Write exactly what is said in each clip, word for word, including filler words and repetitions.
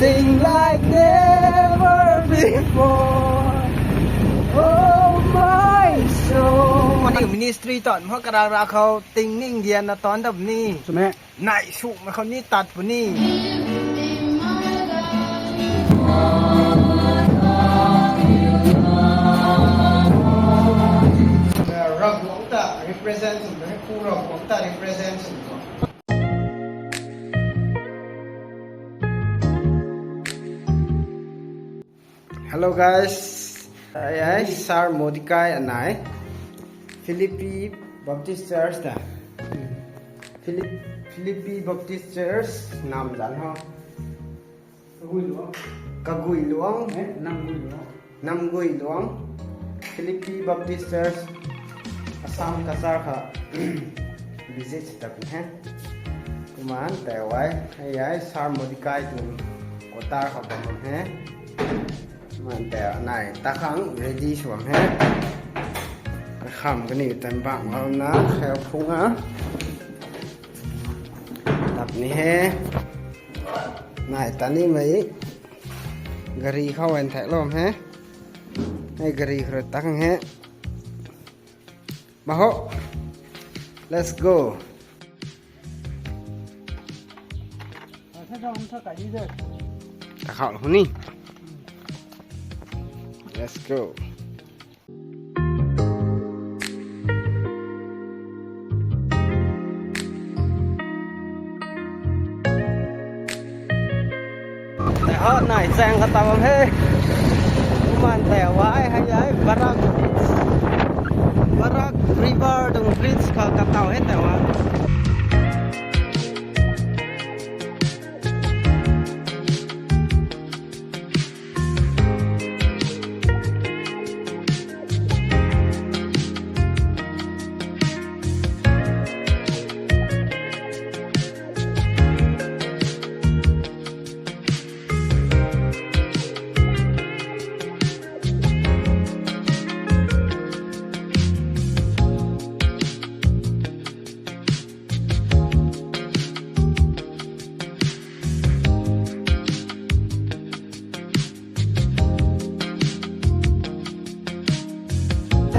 Sing like never before. Oh my soul. Mani ministry ton mho karara khou ting ning dian na ton dap ni. Sumhe. Nai su ma khou ni tat puni. Ravguangc ta represent sw, pu Ravguangc ta represent sw. Hello guys, ai ai Sir Modikai anai Philippi Baptist Church ta. Philip Philippi Baptist Church nam zan ho. Kagui luang. Kagui luang. Eh, nam gui luang. Namgui luang, Philippi Baptist Church, Assam Cachar kha visit ta pun he. Kuman tei wai, ai ai Sir Modikai tuang quarter kha bam he. Kuman tei nai ta khang ready sw bam he. Kham kani tan bang na kheu phung a. Tap ni he. Nai ta ni mei. Gari khou en thek lom he. Hei gari khou ta khang he. Maho. Let's go. Ta khou huni. Let's go. Tei hot nai chaeng kata bam he. Kuman tei wai hai ai Barak, Barak River tuang bridge kha kata he tei wai.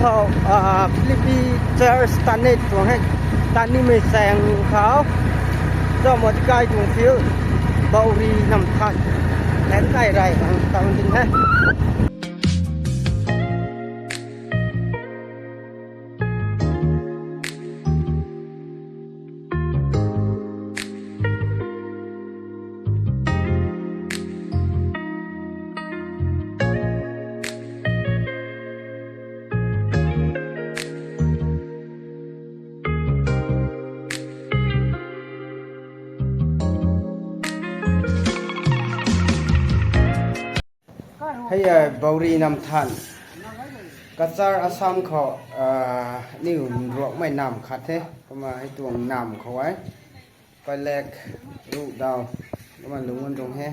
Hou, ah, Philippi Church tanit tuang he. Tani mei chaeng khou. Zau Modikai tuang field. Bauri nam than. Len kai rai ang tang ding he. Hei, eh, Bauri nam than. Cachar Assam khou, ah, niw nruakmei nam khat the. Kumna hei tuang nam khou ai. Pailek, Ruhdao. Kumna lungc nung he.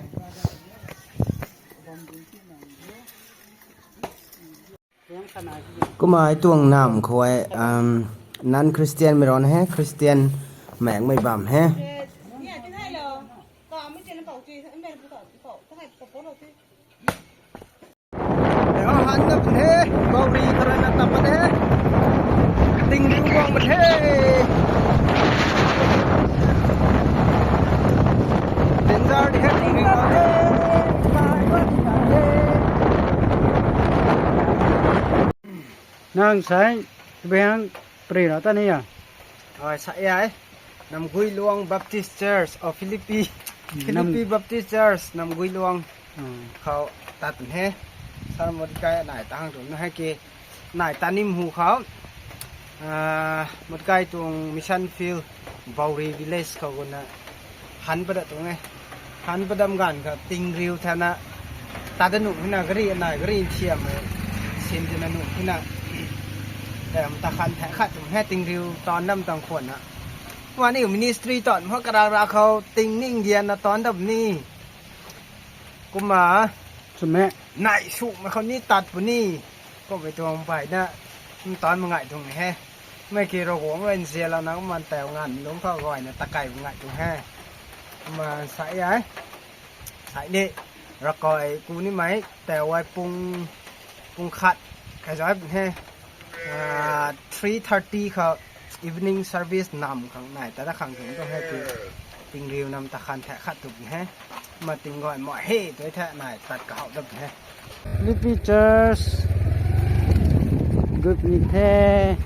Kumna hei tuang nam khou ai, um, non-Christian mei ron he, Christian mei mei bam he. Tei ho han na bun he, Bauri kha rui na tap bun he. Tingriu guang bun he. Danger di he, tingriu guang he. Nang sai, biang pri ra ta ni ya. Oi, sa ai. Namguiluang Baptist Church, oh, Philippi. Hmm, Philippi Nam- Baptist Church, Namguiluang. Hmm. Khou tat he. Sir Modikai nai tang tu na hai ki. Nai tanim hu khou. Ah, Modikai tuang mission field, Bauri village khou guna. Han pada tuang e. Han padam ganv kha tingriu thana. Tada nuh hina gari, nai gari thiam e. Sin tina nuh hina. Em, ta khan thai khat tuang he tingriu tan nam tang khwan na. Wani ministry tan mho karara khou tingning dian na tan dap ni. Kumna. Sumhe. Nai su ma khou ni tat puni. Kumna tuang bai na. Tan ma ngai tuang he. Mei ki Ravguangc rui nzianlou na kumna tei nganv lungc khou gay na takai ma ngai tuang he. Kumna sa ai. Ai ni, rakai ku nimei tei ai pung, pung khat kazai he. Ah, three thirty khou evening service nam khang nai ta da khang tuang tuang he ti. Tingriu nam ta khan thak khat tu he. Ma ting gay ma he tu the nai tat kahou da he. Philippi Church. Good ni the.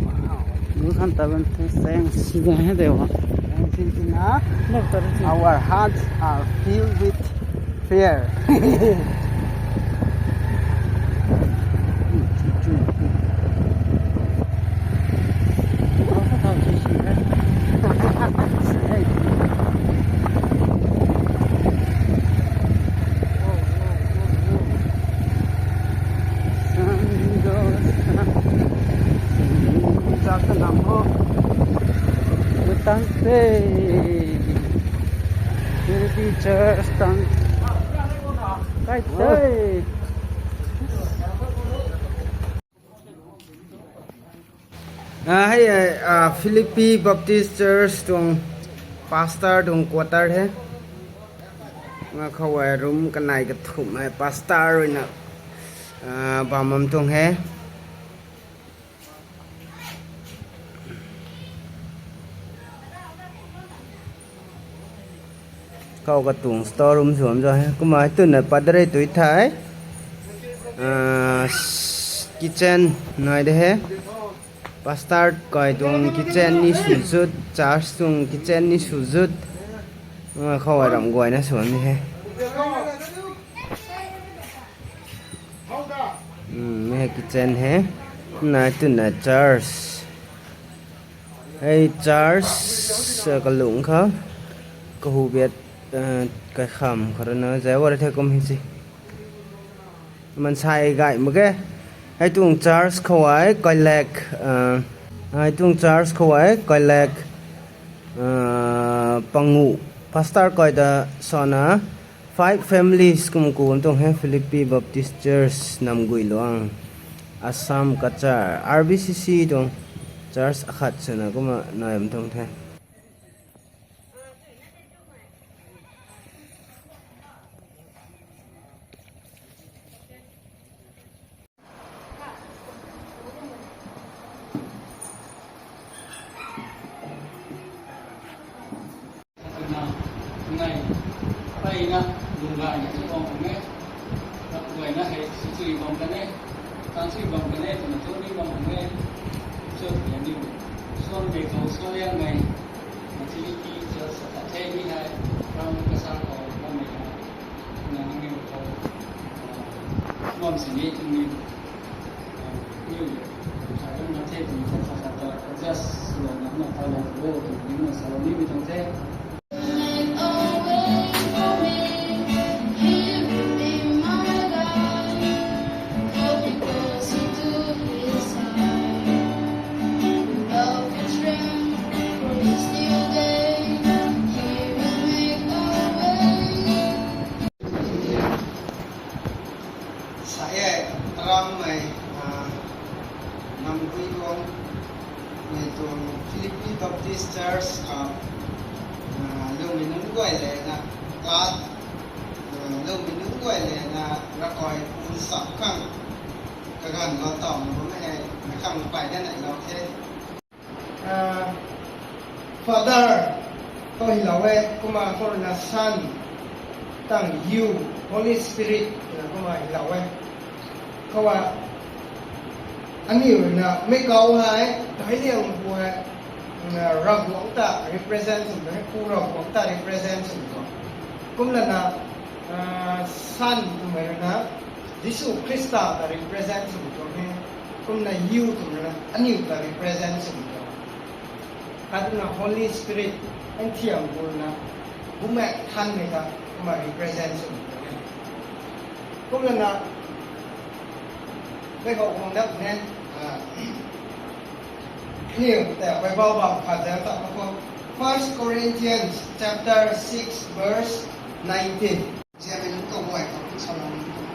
Wow. Good han ta ban the sang si da he de wa. Sang si si na. Lak ta si. Our hearts are filled with fear. Tang te. Philippi Church tang. Kai te. Ah, hei, ah, Philippi Baptist Church tuang pastor tuang quarter he. Nga khou ai room kanei kathumh hei pastor ruina, ah, bam bam tuang he. Khou katuang store room sw bam zau he. Kumna twna padre tui thei. Ah, s-, kitchen nai de he. Pastor kai tuang kitchen ni sw zut, church tuang kitchen ni sw zut. Ah, khou ai ram guayna sw bam ni he. Hmm, mi hei kitchen he. Nai twna church. Hei church, ah, kalung kha. Kahu biat, ah, kaikham kha rui na zai wa ra the kum hi si. Mansei gay mak ge. Hei tuang church khou ai kailak, ah, hei tuang church khou ai kailak, ah, pangu. Pastor kai ta sana five families kum ku bam tuang he Philippi Baptist Church Namguiluang, Assam Cachar, R B C C tuang church akhat swna kumna nai bam tuang the. Nai, mpeyna, lunggaina, sw bam khang e, rap guayna hei, sw chui bam kan e, tan chui bam kan e, twna tu ni bam khang e, church ni, suan mei khou, suan liang mei, mathiliki, church sa the ni hei, ram kasa khou, bam mei na, na, nangniw khou, bam sini, tuni, Sa e, Taram mei, ah, Namguiluang mei tuang Philippi Baptist Church khou, ah, lungmei nunc guay le na, kat, ah, lungmei nunc guay le na, rakai pun sap khang, kaganv lou taw na bam e, na khang pay da nai lou the. Ah, Father, khou hylou e, kumna khou rui na Son, tang You, Holy Spirit, na kumna hylou e. Khou a, aniu rui na, meic kau hei, daic liang pu hei, na, Ravguangc ta represent sw tuang, pu Ravguangc ta represent sw tuang. Kumlana, ah, Son twmei rui na, Jisu Khrista ta represent sw tuang e. Kumna You twmei rui na, aniu ta represent sw tuang. Khatna Holy Spirit, nthiam pu rui na, Bumaengh Nthanmei ta, kumna represent sw tuang e. Kumlana, mei khou guang dat ne, ah, aniu ta Bible bam khat zang ta khou, First Corinthians chapter six verse nineteen. Ziamei nunc kaguay khou salou ni tuang.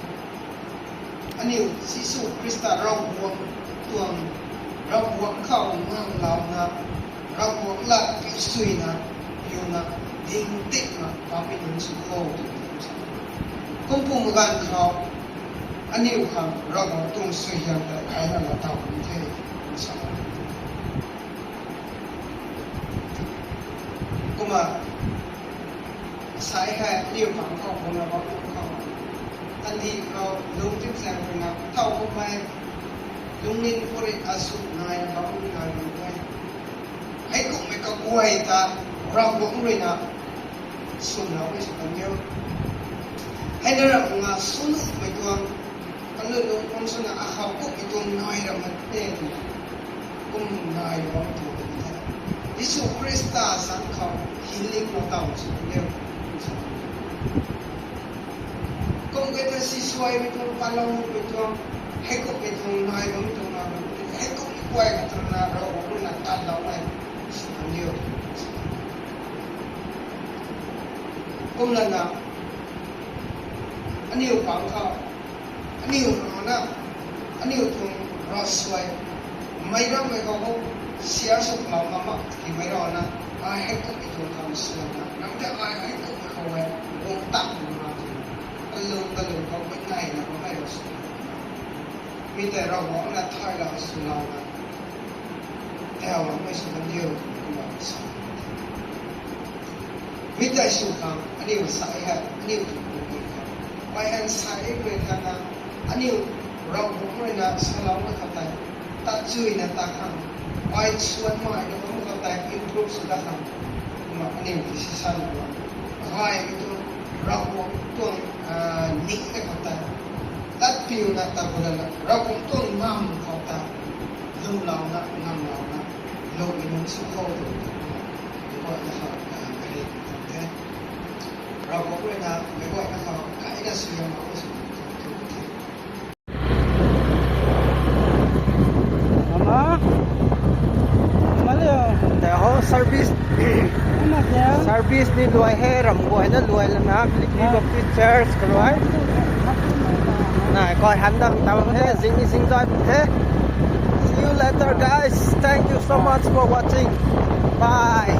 Aniu Jisu Khrista Ravguangc tuang, Ravguangc khou nganglouna, Ravguangc lat pi suina, piu na ding tik na bammei nunc sw kho tw. Kum pum ganv khou aniu khang Ravguangc tuang suaihiam tei kaina la taw ni the. Kumna sai hei aniu pang khou kumna bam khou tandi khou lung tingsaeng rui na thau kummei lungning puri asu nai na bam nai bam the. Heikumhmei kaguay ta Ravguangc rui na sumloumei sw kan diu. Hei na Ravguangc a sumloumei tuang, kanu lung kum swna akhou kumhmei tuang nai ram mak the twna kum nai bam tuang the. Jisu Khrista sang khou healing lou taw sw kan diu. Kum kata si suaimei tuang, paloumei tuang, heikumhmei tuang nai bam tuang na bam the. Heikumhmei guay khou twna Ravguangc rui na tatloumei sw kan diu. Kumlana aniu pang khou, aniu rana, aniu tuang ravsuai meic rammei khou hou share sw khou mak mak timei rana, ai heikumhmei tuang khang suaina nang tei ai heikumhmei khou e, guang tak na, kalung kalung khou mei naina bammei ravsuai, mi tei Ravguangc na thaylou swlouna tau bammei sw kan diu, kumna sa. Mi tei sw khang aniu sai hei aniu tuang pum khang, ai han sai rui khana, aniu Ravguangc rui na saloumei khou tei, tat chuina ta khang, ai suan mai na bam khou tei improve sw da khang, kumna aniu decision na gaymei tuang Ravguangc tuang ningmei khou tei, tat piuna ta khou lana Ravguangc tuang ngam khou tei, lunglouna ngamlouna loumei nunc sw kho tw, meic guayna khou kahi kahi tuang the. Ravguangc rui na meic guayna khou kaina suaihiam mak sw tuang the. Mama, mama le. Tei ho service, mama kya? Service ni luai he, ram guayna luai lana, Philippi Baptist Church kaluai. Nai, koi han dam tam the, zing ni zing zai the. See you later, guys. Thank you so much for watching. Bye.